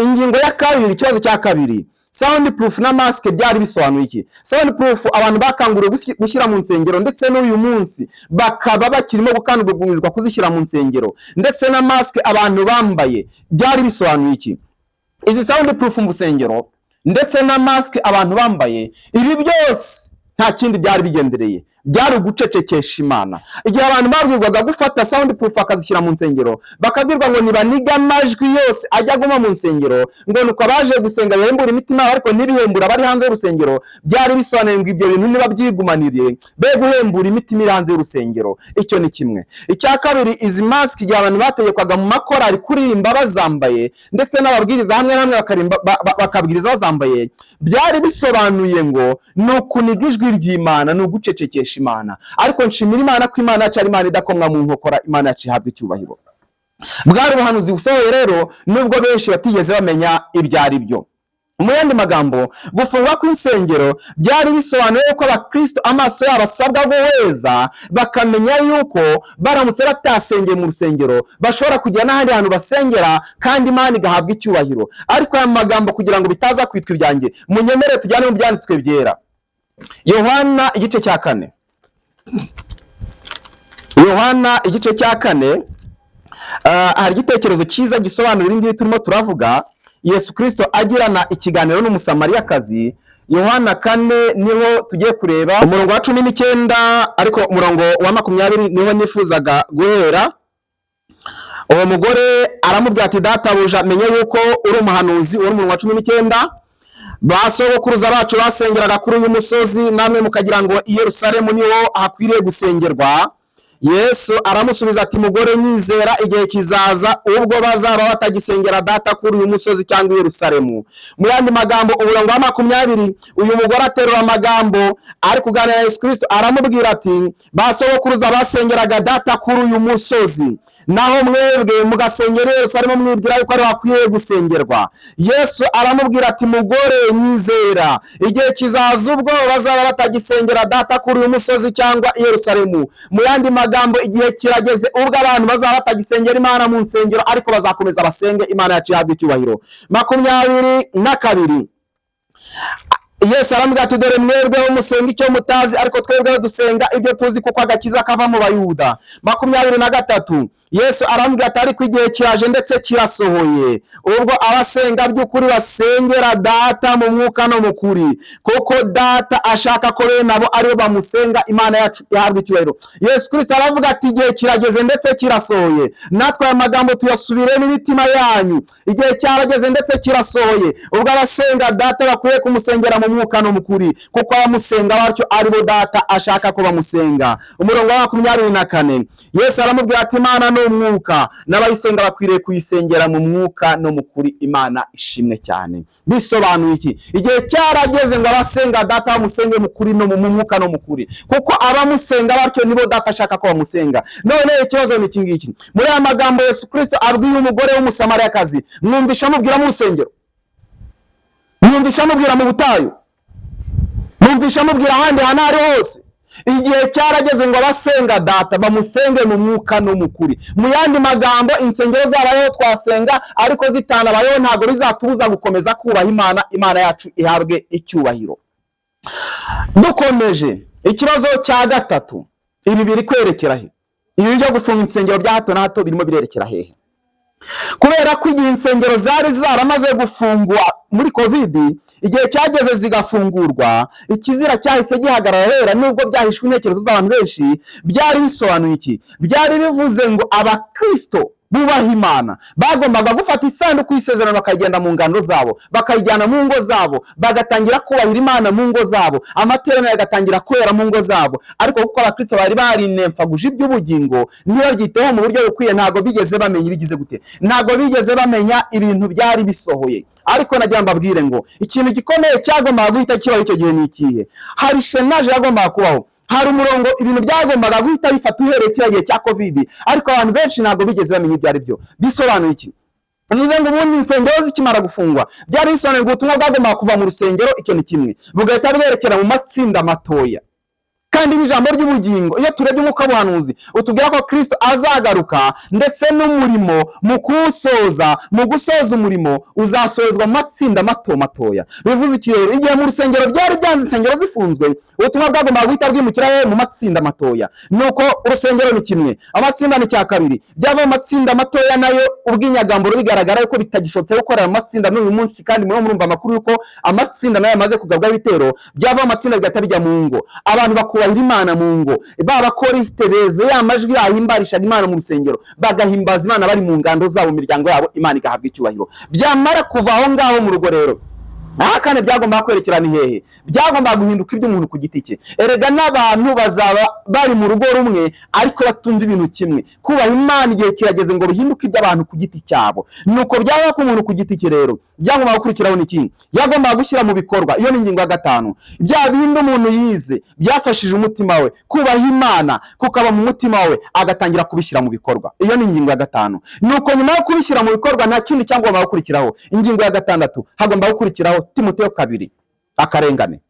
Speaker 1: Ingingo ya kabiri, ikibazo cya kabiri: sound proof na mask byari bisobanuye iki? Sound proof abantu bakanguriwe gushyira mu nsengero, ndetse n'uyu munsi bakaba bakirimo gukangurirwa kuzishyira mu nsengero, ndetse na mask abantu bambaye, byari bisobanuye iki? Izi sound proof mu rusengero ndetse na mask abantu bambaye, ibi byose nta kindi byari bigendereye, byari ugucecekesha Imana. Igihe abantu babwirwaga gufata sound proof bakazishyira mu nsengero, bakabwirwa ngo nibaniga amajwi yose ajya aguma mu nsengero, ngo nuko abaje gusenga bihembura imitima yabo, ariko ntibihembura abari hanze y'urusengero, byari bisobanuye ngo ibyo bintu niba byigumaniriye be guhembura imitima iri hanze y'urusengero. Icyo ni kimwe. Icya kabiri, izi mask, igihe abantu bategekwaga mu makorari kuririmba bazambaye, ndetse n'ababwiriza hamwe na hamwe bakabwiriza bazambaye, byari bisobanuye ngo ni ukuniga ijwi ry'Imana, ni ugucecekesha Imana. Ariko nshimira Imana ko Imana yacu ari Imana idakomwa mu nkokora. Imana yacu ihabwa icyubahiro. Bwari ubuhanuzi busohoye rero, nubwo benshi batigeze bamenya ibyo ari byo. Mu yandi magambo, gufungwa kw'insengero byari bisobanuye ko abakristo amaso yabo asabwa guheza, bakamenya yuko baramutse batasengeye mu rusengero bashobora kujya n'ahandi hantu basengera, kandi Imana igahabwa icyubahiro. Ariko aya magambo, kugira ngo bitaza kwitwa ibyanjye, munyemere tujyane mu Byanditswe Byera. Yohana igice cya 4, Yohana igice cya 4, hari igitekerezo cyiza gisobanura ibi ngibi turimo turavuga. Yesu Kirisito agirana ikiganiro n'Umusamariyakazi. Yohana 4 niho tugiye kureba umurongo wa 19, ariko umurongo wa 20 niho nifuzaga guhera. Uwo mugore aramubwira ati: "Databuja, menye yuko uri umuhanuzi." Uri umurongo wa 19. "Ba sogokuruza bacu basengeraga kuri uyu musozi, namwe mukagira ngo i Yerusalemu niho hakwiriye gusengerwa." Yesu aramusubiza ati: "Mugore, nyizera, igihe kizaza ubwo bazaba batagisengera Data kuri uyu musozi cyangwa i Yerusalemu." Mu yandi magambo, umurongo wa 20, uyu mugore aterura amagambo ari kuganira na Yesu Kirisito, aramubwira ati: "Ba sogokuruza basengeraga Data kuri uyu musozi, naho mwebwe mugasengera i Yerusalemu mwibwira yuko ariho hakwiriye gusengerwa." Yesu aramubwira ati: "Mugore, nyizera, igihe kizaza ubwo bazaba batagisengera Data kuri uyu musozi cyangwa i Yerusalemu." Mu yandi magambo, igihe kirageze ubwo abantu bazaba batagisengera Imana mu nsengero, ariko bazakomeza basenge. Imana yacu ihabwa icyubahiro. 22, Yesu aramubwira ati: "Dore mwebweho musenga icyo mutazi, ariko twebweho dusenga ibyo tuzi, kuko agakiza kava mu Bayuda." 23, Yesu aramubwira ati: "Ariko igihe kiraje ndetse kirasohoye ubwo abasenga by'ukuri basengera Data mu mwuka no mu kuri, kuko Data ashaka ko bene abo aribo bamusenga." Imana yacu ihabwa icyubahiro. Yesu Kirisito aravuga ati: "Igihe kirageze ndetse kirasohoye." Natwe aya magambo tuyasubiremo imitima yanyu. Igihe cyarageze ndetse kirasohoye ubwo abasenga Data bakwiye kumusengera mu mwuka no mu kuri, kuko abamusenga batyo aribo Data ashaka ko bamusenga. Umurongo wa 24, Yesu aramubwira ati: "Imana ni umwuka, n'abayisenga bakwiriye kuyisengera mu mwuka no mu kuri." Imana ishimwe cyane. Bisobanuye iki? Igihe cyarageze ngo abasenga Data bamusenge mu kuri no mu mwuka no mu kuri, kuko abamusenga batyo nibo Data ashaka ko bamusenga. None ikibazo ni iki ngiki: muri aya magambo Yesu Kirisito abwiye umugore w'Umusamariyakazi, mwumvisha amubwira mu rusengero, mwumvisha amubwira mu butayu, mwumvisha amubwira ahandi hantu aho ari hose? Igihe cyarageze ngo abasenga Data bamusenge mu mwuka no mu kuri. Mu yandi magambo, insengero zabayeho twasenga, ariko zitanabayeho ntabwo bizatubuza gukomeza kubaha Imana. Imana yacu ihabwe icyubahiro. Dukomeje, ikibazo cya gatatu: ibi biri kwerekera he? Ibi byo gufunga insengero bya hato na hato birimo birerekera hehe? Kubera ko igihe insengero zari zaramaze gufungwa muri COVID, igihe cyageze zigafungurwa, ikizira cyahise gihagarara hera, nubwo byahishwe intekerezo z'abantu benshi. Byari bisobanuye iki? Byari bivuze ngo abakristo bubaha Imana bagombaga gufata isanduku y'isezerano, bakayigenda mu ngando zabo, bakayijyana mu ngo zabo, bagatangira kubahira Imana mu ngo zabo, amateraniro agatangira kubera mu ngo zabo. Ariko kuko abakristo bari barinempfaguje iby'ubugingo, ntibabyiteho mu buryo bukwiye, ntabwo bigeze bamenya ibigize gute, ntabwo bigeze bamenya ibintu byari bisohoye. Ariko nagira mbabwire ngo ikintu gikomeye cyagombaga guhita kibaho icyo gihe ni ikihe? Hari shenaje yagombaga kubaho, hari umurongo ibintu byagombaga guhita bifata uhereye kiriya gihe cya COVID, ariko abantu benshi ntabwo bigeze bamenya ibyo ari byo. Bisobanuye iki? Bivuze ngo ubundi insengero zikimara gufungwa, byari bisobanuye ngo ubutumwa bwagombaga kuva mu rusengero, icyo ni kimwe, bugahita bwerekera mu matsinda matoya. Kandi n'ijambo ry'ubugingo, iyo turebye umwuka w'ubuhanuzi, utubwira ko Kristo azagaruka, ndetse n'umurimo mu kuwusoza, mu gusoza umurimo uzasozwa mu matsinda mato matoya. Bivuze iki rero? Igihe mu rusengero byari byanze, insengero zifunzwe, ubutumwa bwagombaga guhita bwimukira he? Mu matsinda matoya. Nuko urusengero ni kimwe, amatsinda ni cya kabiri. Byava mu matsinda matoya nayo ubw'inyagamburo bigaragara yuko bitagishobotse gukorera mu matsinda n'uyu munsi, kandi murimo murumva amakuru yuko amatsinda nayo yamaze kugabwaho ibitero. Byava mu matsinda bigahita bijya mu ngo, abantu bakubahira Imana mu ngo, ba bakorisite beze ya majwi yahimbarishaga Imana mu rusengero, bagahimbaza Imana bari mu ngando zabo, mu miryango yabo, Imana igahabwa icyubahiro. Byamara kuva aho ngaho mu rugo rero, aha kandi byagombaga kwerekera ni hehe? Byagombaga guhinduka iby'umuntu ku giti cye. Erega n'abantu bazaba bari mu rugo rumwe ariko batumva ibintu kimwe. Kubaha Imana igihe kirageze ngo bihinduke iby'abantu ku giti cyabo. Nuko byaba ku muntu ku giti cye rero, byagombaga gukurikiraho ni kimwe, byagombaga gushyira mu bikorwa. Iyo ni ingingo ya gatanu. Bya bindi umuntu yize byafashije umutima we kubaha Imana, kukaba mu mutima we, agatangira kubishyira mu bikorwa. Iyo ni ingingo ya gatanu. Nuko nyuma yo kubishyira mu bikorwa, nta kindi cyagombaga gukurikiraho. Ingingo ya gatandatu, hagomba gukurikiraho Timoteyo 2, akarengane.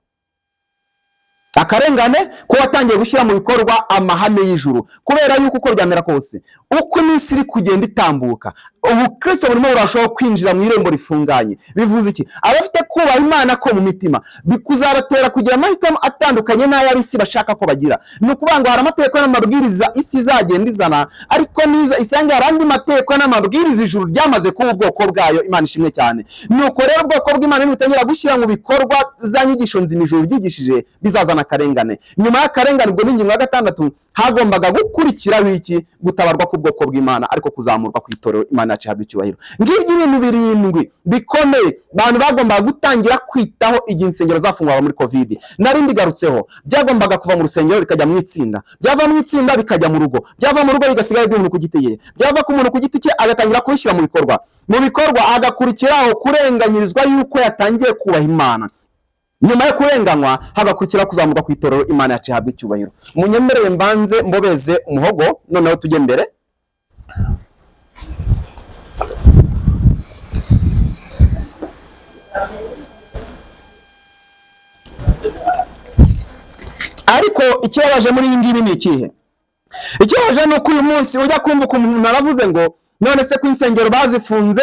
Speaker 1: Akarengane ko watangiye gushyira mu bikorwa amahame y'ijuru. Kubera yuko uko byamera kose, uko iminsi iri kugenda itambuka, ubukristo burimo burashobora kwinjira mu irembo rifunganye. Bivuze iki? Abafite kubaha Imana ko mu mitima bikuzabatera kugira amahitamo atandukanye n'ay'ab'isi bashaka ko bagira. Ni ukuvuga ngo hari amategeko n'amabwiriza isi izagenda izana, ariko niza isange hari andi mategeko n'amabwiriza ijuru ryamaze kuba ubwoko bwayo. Imana ishimwe cyane. Nuko rero ubwoko bw'Imana nibutangira gushyira mu bikorwa za nyigisho nzima ijuru ryigishije, bizazana akarengane. Nyuma y'akarengane, ubwo ni ingingo ya gatandatu, hagombaga gukurikiraho iki? Gutabarwa k'ubwoko bw'Imana, ariko kuzamurwa ku itorero. Imana yacu ihabwa icyubahiro. Ngibyo ibintu 7 bikomeye abantu bagombaga gutangira kwitaho igihe insengero zafungwaga muri COVID. Nari mbigarutseho, byagombaga kuva mu rusengero bikajya mu itsinda, byava mu itsinda bikajya mu rugo, byava mu rugo bigasigara iby'umuntu ku giti cye, byava ku muntu ku giti cye agatangira kubishyira mu bikorwa, mu bikorwa agakurikiraho kurenganyirizwa yuko yatangiye kubaha Imana. Nyuma yo kurenganywa hagakurikiraho kuzamurwa ku itorero. Imana yacu ihabwa icyubahiro. Munyemerere mbanze mbobeze umuhogo, noneho tujye mbere. Ariko ikibabaje muri ibi ngibi ni ikihe? Ikibabaje ni uko uyu munsi ujya kumva ukuntu umuntu aravuze ngo none se ko insengero bazifunze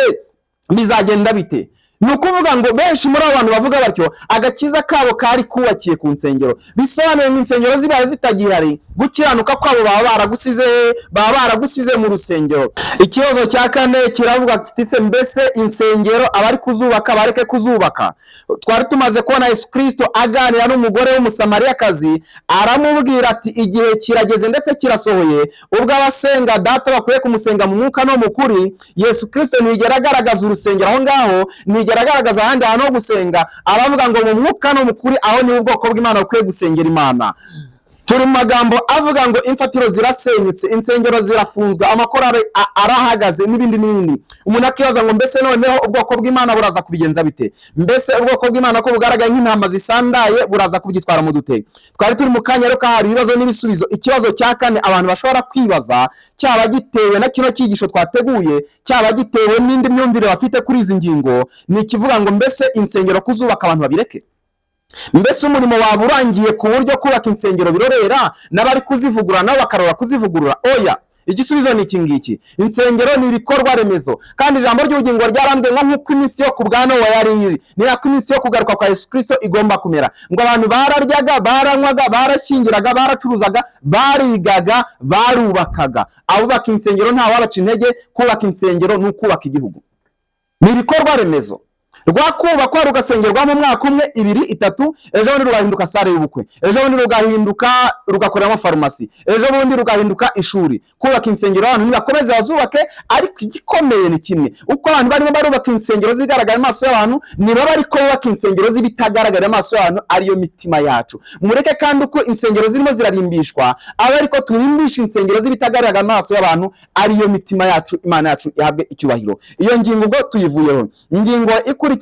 Speaker 1: bizagenda bite? Ni ukuvuga ngo benshi muri abo bantu bavuga batyo, agakiza kabo kari kubakiye ku nsengero. Bisobanuye ngo insengero zibaye zitagihari, gukiranuka kwabo baba baragusize mu rusengero. Ikibazo cya kane kiravuga kiti se mbese insengero abari kuzubaka bareke kuzubaka? Twari tumaze kubona Yesu Kristo aganira n'umugore w'Umusamariyakazi, aramubwira ati igihe kirageze ndetse kirasohoye ubwo abasenga Data bakwiye kumusenga mu mwuka no mu kuri. Yesu Kristo ntiyigera agaragaza urusengero aho ngaho, ntiyigera agaragaza ahandi hantu ho gusenga, aravuga ngo mu mwuka no mu kuri, aho ni ubwoko bw'Imana bukwiye gusengera Imana. Turi mu magambo avuga ngo imfatiro zirasenyutse, insengero zirafunzwe, amakorali arahagaze n'ibindi n'ibindi. Umuntu akibaza ngo mbese noneho ubwoko bw'Imana buraza kubigenza bite? Mbese ubwoko bw'Imana ko bugaragaye nk'intama zisandaye buraza kubyitwara mu dute? Twari turi mu kanya rero kahari ibibazo n'ibisubizo. Ikibazo cya kane abantu bashobora kwibaza, cyaba gitewe na kino cyigisho twateguye, cyaba gitewe n'indi myumvire bafite kuri izi ngingo, ni ikivuga ngo mbese insengero kuzubaka abantu babireke? Mbese umurimo waba urangiye ku buryo kubaka insengero birorera, n'abari kuzivugurura nabo bakarora kuzivugurura? Oya, Igisubizo ni iki ngiki: insengero ni ibikorwa remezo, kandi ijambo ry'ubugingo ryarambwiye ngo nk'uko iminsi yo ku bwa Nowa yari iri, ni nako iminsi yo kugaruka kwa Yesu Kristo igomba kumera. Ngo abantu bararyaga, baranywaga, barashyingiraga, baracuruzaga, barigaga, barubakaga. Abubaka insengero nta wabaca intege. Kubaka insengero ni ukubaka igihugu, ni ibikorwa remezo. Rwakubakwa rugasengerwamo umwaka umwe, 2, 3, ejo bundi rugahinduka salle y'ubukwe, ejo bundi rugahinduka rugakoreramo farumasi, ejo bundi rugahinduka ishuri. Kubaka insengero, abantu nibakomeze bazubake, ariko igikomeye ni kimwe: uko abantu barimo barubaka insengero z'ibigaragara amaso y'abantu, nibaba ariko bubaka insengero z'ibitagaragara amaso y'abantu, ariyo mitima yacu. Mureke kandi uko insengero zirimo zirarimbishwa, abe ariko turimbisha insengero z'ibitagaragara amaso y'abantu, ariyo mitima yacu. Imana yacu ihabwe icyubahiro. Iyo ngingo ubwo tuyivuyeho. Ingingo ikurikiyeho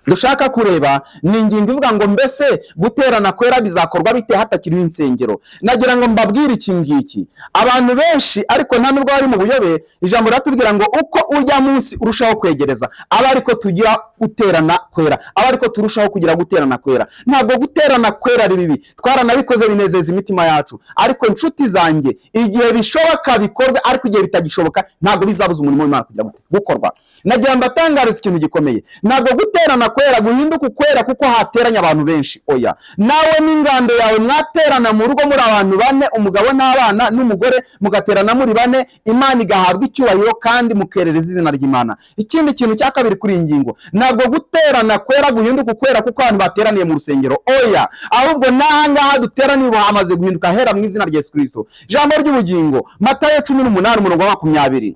Speaker 1: dushaka kureba ni ingingo ivuga ngo: mbese guterana kwera bizakorwa bite hatakiriho insengero? Nagira ngo mbabwire iki ngiki: abantu benshi, ariko nta nubwo bari mu buyobe, ijambo riratubwira ngo uko ujya munsi urushaho kwegereza, aba ariko tugira guterana kwera, aba ariko turushaho kugira guterana kwera. Ntabwo guterana kwera ari bibi, twaranabikoze binezeza imitima yacu, ariko inshuti zanjye, igihe bishoboka bikorwe, ariko igihe bitagishoboka ntabwo bizabuza umurimo w'Imana kugira gukorwa. Nagira mbatangariza ikintu gikomeye: ntabwo guterana kwera guhinduka ukwera kuko hateranye abantu benshi, oya. Nawe n'ingando yawe mwaterana mu rugo muri abantu bane, umugabo n'abana n'umugore, mugaterana muri bane, Imana igahabwa icyubahiro kandi mukerereza izina ry'Imana. Ikindi kintu cya kabiri kuri iyi ngingo, ntabwo guterana kwera guhinduka ukwera kuko abantu bateraniye mu rusengero, oya. Ahubwo n'aha ngaha duteraniye ubu hamaze guhinduka hera mu izina rya Yesu Kristo. Ijambo ry'ubugingo, Matayo 18 umurongo wa 20: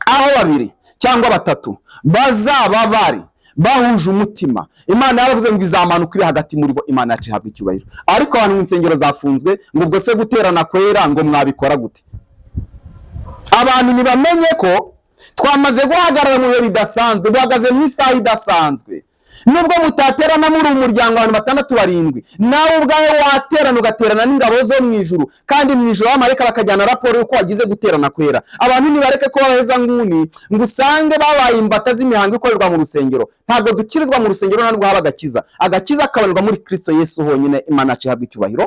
Speaker 1: aho babiri cyangwa batatu bazaba bari bahuje umutima, Imana yaravuze ngo izamanuka iri hagati muri bo. Imana yacu ihabwa icyubahiro. Ariko abantu mu nsengero zafunzwe, ngo ubwo se guterana kwera ngo mwabikora gute? Abantu ntibamenye ko twamaze guhagarara mu bihe bidasanzwe, duhagaze mu isaha idasanzwe. Nubwo mutaterana muri umuryango abantu batandatu, barindwi, nawe ubwawe waterana, ugaterana n'ingabo zo mu ijuru, kandi mu ijuru abamarayika bakajyana raporo y'uko wagize guterana kwera. Abantu nibareke ko baheza nguni ngo usange babaye imbata z'imihango ikorerwa mu rusengero. Ntabwo dukirizwa mu rusengero, ntabwo haba agakiza. Agakiza kabonerwa muri Kristo Yesu honyine. Imana yacu ihabwa icyubahiro.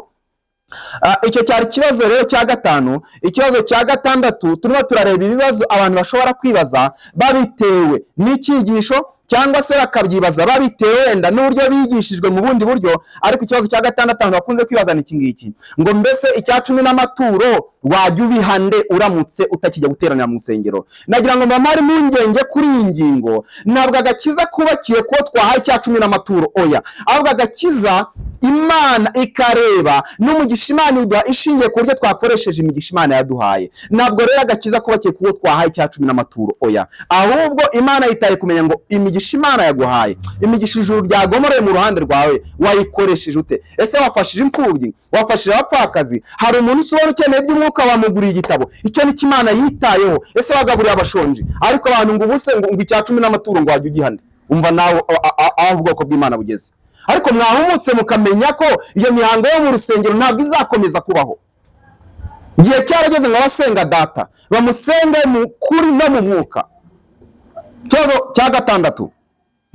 Speaker 1: Icyo cyari ikibazo rero cya gatanu. Ikibazo cya gatandatu, turimo turareba ibibazo abantu bashobora kwibaza babitewe n'icyigisho, cyangwa se bakabyibaza babitewe wenda n'uburyo bigishijwe mu bundi buryo. Ariko ikibazo cya gatandatu abantu bakunze kwibaza ni iki ngiki, ngo: mbese icya cumi n'amaturo wajya ubiha nde uramutse utakijya guteranira mu nsengero? Nagira ngo mbamare impungenge kuri iyi ngingo: ntabwo agakiza kubakiye kuko twahaye icya cumi n'amaturo, oya. Ahubwo agakiza Imana ikareba n'umugisha Imana iduha ishingiye ku buryo twakoresheje imigisha Imana yaduhaye. Ntabwo rero agakiza kubakiye kuko twahaye icya cumi n'amaturo, oya. Ahubwo Imana yitaye kumenya ngo imigisha Imana yaguhaye, imigisha ijuru ryagomoreye mu ruhande rwawe, wayikoresheje ute? Ese wafashije imfubyi? Wafashije abapfakazi? Hari umuntu usubona ukeneye iby'umwuka, wamuguriye igitabo? Icyo nicyo Imana yitayeho. Ese wagaburiye abashonji? Ariko abantu ngo ubuse ngo icya cumi n'amaturo ngo wajya ugihane. Umva nawe aho ubwoko bw'Imana bugeze. Ariko mwahumutse mukamenya ko iyo mihango yo mu rusengero ntabwo izakomeza kubaho. Igihe cyarageze ngo abasenga Data bamusenge mu kuri no mu mwuka. Ikibazo cya gatandatu,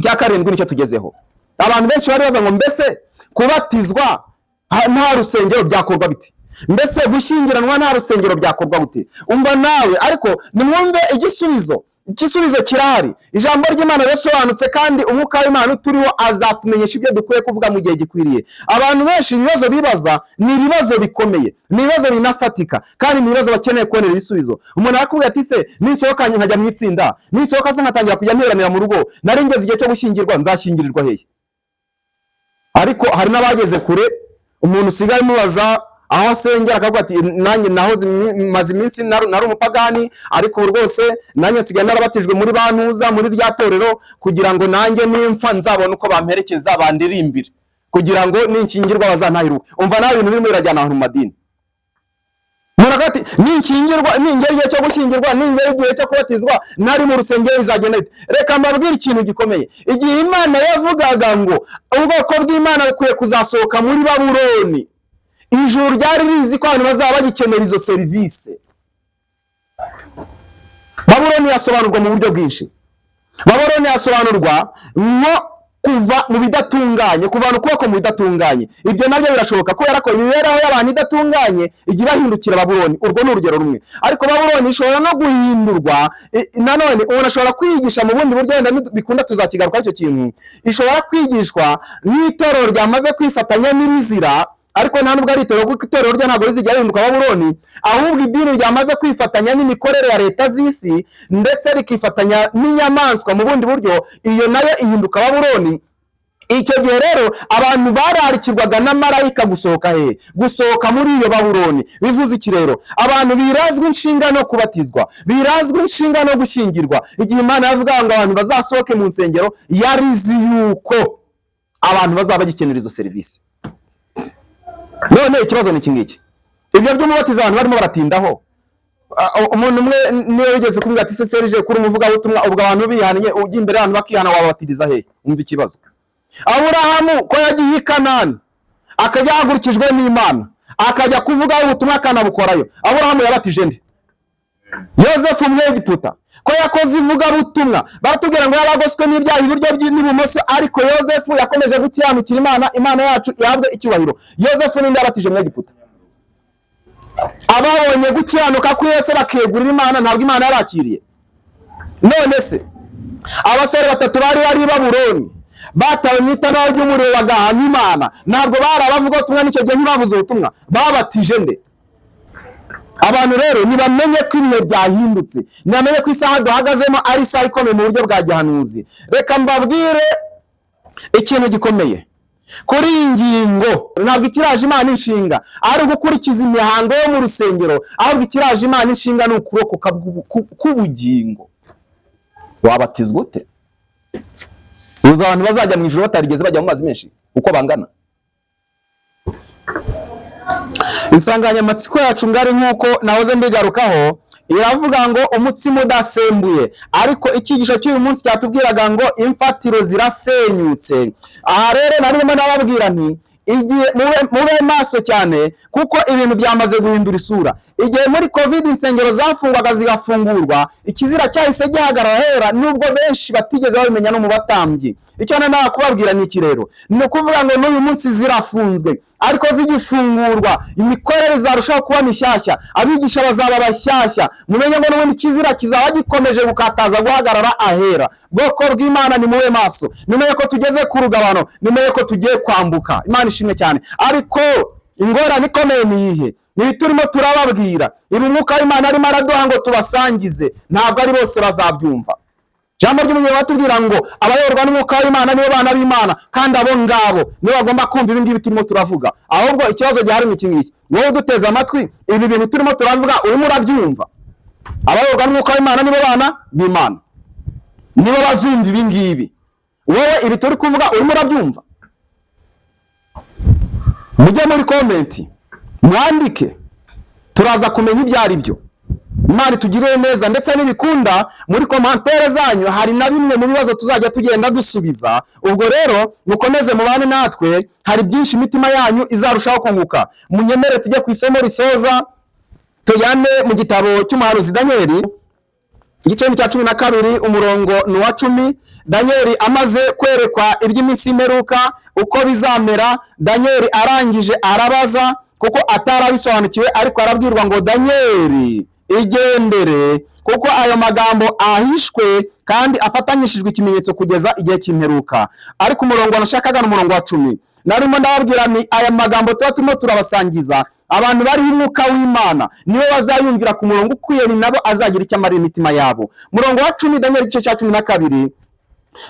Speaker 1: cya karindwi nicyo tugezeho. Abantu benshi bari baza ngo: mbese kubatizwa nta rusengero byakorwa bite? Mbese gushyingiranwa nta rusengero byakorwa gute? Umva nawe, ariko nimwumve igisubizo. Igisubizo kirahari, ijambo ry'Imana rirasobanutse, kandi umwuka w'Imana uturiho azatumenyesha ibyo dukwiye kuvuga mu gihe gikwiriye. Abantu benshi ibibazo bibaza ni ibibazo bikomeye, ni ibibazo binafatika, kandi ni ibibazo bakeneye kubonera ibisubizo. Umuntu arakubwira ati: se ninsohoka nkajya mu itsinda, ninsohoka se nkatangira kujya nteranira mu rugo, nari ngeze igihe cyo gushyingirwa, nzashyingirirwa hehe? Ariko hari n'abageze kure, umuntu usigaye umubaza aho asengera akavuga ati: nanjye nahoze maze iminsi nari umupagani, ariko ubu rwose nanjye nsigaye narabatijwe muri bantuza muri rya torero, kugira ngo nanjye nimpfa nzabone uko bamperekeza bandirimbire, kugira ngo ninkingirwa bazantahiruke. Umva nawe, ibintu birimo birajyana ahantu mu madini. Umuntu akavuga ati: ninkingirwa, ningera igihe cyo gushyingirwa, ningera igihe cyo kubatizwa nari mu rusengero, bizagenda bite? Reka mbabwire ikintu gikomeye: igihe Imana yavugaga ngo ubwoko bw'Imana bukwiye kuzasohoka muri Babuloni, ijuru ryari rizi ko abantu bazaba bagikenera izo serivisi. Babuloni yasobanurwa mu buryo bwinshi. Babuloni yasobanurwa nko Kuva mu bidatunganye, kuvana ukuboko mu bidatunganye, ibyo nabyo birashoboka, kubera ko imibereho y'abantu idatunganye ijya ibahindukira Babuloni. Urwo ni urugero rumwe, ariko Babuloni ishobora no guhindurwa. Nanone umuntu ashobora kwigisha mu bundi buryo, wenda bikunda tuzakigaruka icyo kintu. Ishobora kwigishwa n'itorero ryamaze kwifatanya n'ibizira, ariko nta nubwo ari itorero, kuko itorero ryo ntabwo rizigera rihinduka Babuloni, ahubwo idini ryamaze kwifatanya n'imikorere ya leta z'isi, ndetse rikifatanya n'inyamaswa mu bundi buryo, iyo nayo ihinduka Babuloni. Icyo gihe rero abantu bararikirwaga na marayika gusohoka he? Gusohoka muri iyo Babuloni. Bivuze iki rero? Abantu birazwi inshinga no kubatizwa, birazwi inshinga no gushyingirwa. Igihe Imana yavuga ngo abantu bazasohoke mu nsengero, yarizi yuko abantu bazaba bagikenera izo serivisi. None ikibazo ni iki ngiki: ibyo by'umubatizo abantu barimo baratindaho. Umuntu umwe niwe wigeze kumbwira ati: "Se Serge, kuri umuvugabutumwa, ubwo abantu bihannye, ujya imbere y'abantu bakihana, wababatiriza he?" Umva ikibazo. Aburahamu ko yagiye i Kanani, akajya ahagurukijwe n'Imana, akajya kuvuga ubutumwa akanabukorayo, Aburahamu yabatije nde? Yozefu Umwegiputa ko yakoze ivugabutumwa, baratubwira ngo yaragoswe n'ibyaha iburyo n'ibumoso, ariko Yozefu yakomeje gukiranukira Imana. Imana yacu ihabwe icyubahiro. Yozefu ninde yabatije Umwegiputa? Ababonye gukiranuka kuri Yesu bakegurira Imana, ntabwo Imana yarakiriye? None se abasore batatu bari i Babuloni batawe mu itanura ry'umuriro bagahamya Imana, ntabwo bari abavugabutumwa? N'icyo gihe ntibavuze ubutumwa? Babatije nde? Abantu rero ntibamenye ko ibihe byahindutse, ntibamenye ko isaha duhagazemo ari isaha ikomeye mu buryo bwa gihanuzi. Reka mbabwire ikintu gikomeye kuri iyi ngingo. Ntabwo ikiraje Imana inshinga ari ugukurikiza imihango yo mu rusengero, ahubwo ikiraje Imana inshinga ni ukurokoka k'ubugingo. Wabatizwa ute? Uzi abantu bazajya mu ijuru batarigeze bajya mu mazi menshi uko bangana? Insanganyamatsiko yacu ngari, nk'uko nahoze mbigarukaho, iravuga ngo umutsima udasembuye, ariko icyigisho cy'uyu munsi cyatubwiraga ngo imfatiro zirasenyutse. Aha rero narimo nababwira nti igihe mube maso cyane, kuko ibintu byamaze guhindura isura. Igihe muri COVID insengero zafungwaga zigafungurwa, ikizira cyahise gihagarara hera, nubwo benshi batigeze babimenya no mu batambyi. Icyo nari kubabwira ni iki rero? Ni ukuvuga ngo n'uyu munsi zirafunzwe, ariko zigifungurwa imikorere izarushaho kuba mishyashya, abigisha bazaba bashyashya. Mumenye ngo n'ubundi ikizira kizaba gikomeje gukataza guhagarara ahera. Bwoko bw'Imana, ni mube maso, nimenye ko tugeze ku rugabano, nimenye ko tugiye kwambuka. Imana ishimwe cyane. Ariko ingorane ikomeye ni iyihe? Ni ibi turimo turababwira, ibi Umwuka w'Imana arimo araduha ngo tubasangize, ntabwo ari bose bazabyumva. Ijambo ry'umuyobozi batubwira ngo abayoborwa n'Umwuka w'Imana nibo bana b'Imana, kandi abo ngabo nibo bagomba kumva ibi ngibi turimo turavuga. Ahubwo ikibazo gihari ni iki ngiki: wowe uduteze amatwi, ibi bintu turimo turavuga urimo urabyumva? Abayoborwa n'Umwuka w'Imana nibo bana b'Imana, nibo bazumva ibi ngibi. Wowe ibi turi kuvuga urimo urabyumva? Mujye muri comment mwandike, turaza kumenya ibyo ari byo. Imana itugirire neza, ndetse n'ibikunda muri commentaire zanyu hari na bimwe mu bibazo tuzajya tugenda dusubiza. Ubwo rero mukomeze mubane natwe, hari byinshi imitima yanyu izarushaho kunguka. Munyemere tujye ku isomo risoza, tujyane mu gitabo cy'umuhanuzi Daniyeli, igice cya 12, umurongo ni uwa 10. Daniyeli amaze kwerekwa iby'iminsi y'imperuka uko bizamera, Daniyeli arangije arabaza, kuko atarabisobanukiwe, ariko arabwirwa ngo: "Daniyeli, igendere, kuko ayo magambo ahishwe kandi afatanyishijwe ikimenyetso kugeza igihe cy'imperuka." Ariko umurongo nashakaga ni umurongo wa 10. Narimo ndababwira ni aya magambo tuba turimo turabasangiza, abantu bariho Umwuka w'Imana niwe bazayumvira ku murongo ukwiye, ni nabo azagira icyo amarira imitima yabo. Murongo wa 10, Daniyeli igice cya 12,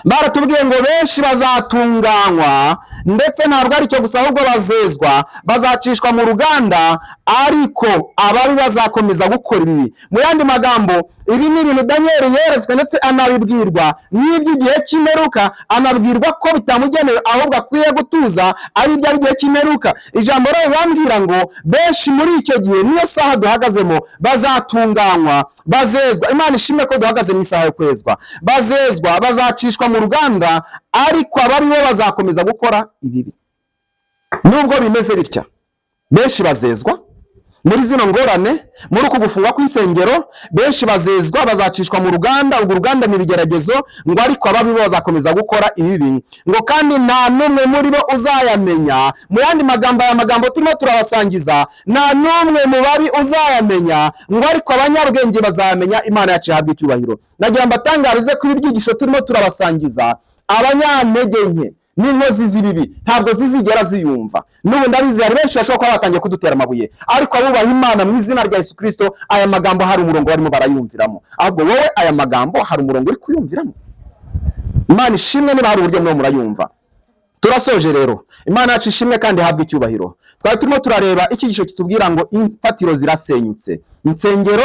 Speaker 1: baratubwiye ngo benshi bazatunganywa, ndetse ntabwo ari cyo gusa, ahubwo bazezwa, bazacishwa mu ruganda, ariko ababi bazakomeza gukora ibibi. Mu yandi magambo, ibi ni ibintu Daniyeli yeretswe, ndetse anabibwirwa n'iby'igihe cy'imperuka, anabwirwa ko bitamugenewe ahubwo akwiye gutuza, ari ibyo igihe cy'imperuka. Ijambo rero ribambwira ngo benshi muri icyo gihe, niyo saha duhagazemo, bazatunganywa, bazezwa. Imana ishimwe ko duhagaze mu isaha yo kwezwa. Bazezwa, bazacishwa mu ruganda, ariko ababi bo bazakomeza gukora ibibi. Nubwo bimeze bitya, benshi bazezwa, Muri zino ngorane, muri uku gufungwa kw'insengero, benshi bazezwa, bazacishwa mu ruganda. Urwo ruganda ni ibigeragezo. Ngo ariko ababi bo bazakomeza gukora ibibi, ngo kandi nta n'umwe muri bo uzayamenya. Mu yandi magambo, aya magambo turimo turabasangiza, nta n'umwe mu babi uzayamenya, ngo ariko abanyabwenge bazayamenya. Imana yacu ihabwa icyubahiro. Nagira mbatangarize ko ibi byigisho turimo turabasangiza, abanyantege nke n'inkozi z'ibibi ntabwo zizigera ziyumva. N'ubu ndabizi, hari benshi bashobora kuba batangiye kudutera amabuye, ariko abubaha Imana mu izina rya Yesu Kirisito, aya magambo hari umurongo barimo barayumviramo. Ahubwo wowe, aya magambo hari umurongo uri kuyumviramo? Imana ishimwe niba hari uburyo murimo murayumva. Turasoje rero. Imana yacu ishimwe kandi ihabwe icyubahiro. Twari turimo turareba icyigisho kitubwira ngo imfatiro zirasenyutse, insengero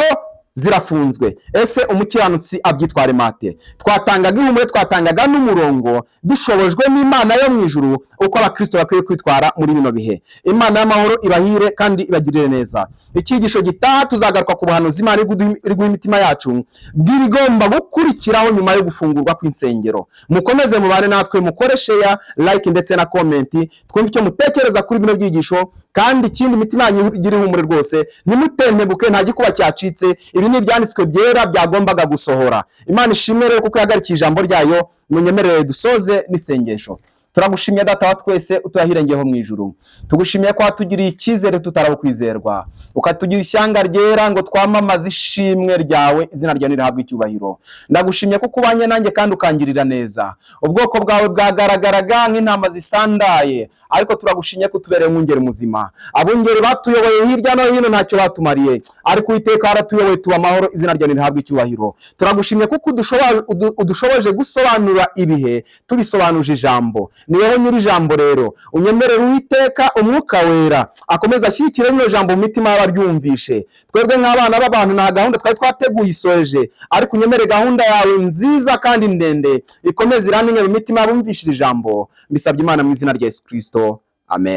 Speaker 1: zirafunzwe, ese umukiranutsi abyitware mate? Twatangaga ihumure, twatangaga n'umurongo dushobojwe n'Imana yo mu ijuru, uko abakristo bakwiye kwitwara muri bino bihe. Imana y'amahoro ibahire kandi ibagirire neza. Icyigisho gitaha tuzagaruka ku buhanuzi Imana iri guha imitima yacu bw'ibigomba gukurikiraho nyuma yo gufungurwa kw'insengero. Mukomeze mubane natwe, mukore share, like ndetse na comment, twumve icyo mutekereza kuri bino byigisho. Kandi ikindi, imitima yanyu igire ihumure rwose, ntimutentebuke, nta gikuba cyacitse. Ibi ni ibyanditswe byera byagombaga gusohora. Imana ishimwe rero kuko yahagarikiye ijambo ryayo. Munyemerere dusoze n'isengesho. Turagushimye, Data wa twese utuye ahirengeyeho mu ijuru. Tugushimiye ko watugiriye icyizere tutarabukwizerwa, ukatugira ishyanga ryera ngo twamamaze ishimwe ryawe. Izina ryawe nirihabwe icyubahiro. Ndagushimye kuko ubanye nanjye kandi ukangirira neza. Ubwoko bwawe bwagaragaraga nk'intama zisandaye, ariko turagushimye ko utubereye umwungeri muzima. Abungeri batuyoboye hirya no hino ntacyo batumariye, ariko Uwiteka waratuyoboye tuba amahoro. Izina ryawe nirihabwe icyubahiro. Turagushimye kuko udushoboje gusobanura ibihe tubisobanuje ijambo. Ni wowe nyiri ijambo. Rero unyemerere, Uwiteka, Umwuka Wera akomeza ashyigikire rino jambo mu mitima y'abaryumvishe. Twebwe nk'abana b'abantu nta gahunda twari twateguye isoje, ariko unyemere gahunda yawe nziza kandi ndende ikomeze iramenye mu mitima y'abumvishije ijambo. Mbisabye Imana mu izina rya Yesu Kirisito, amen.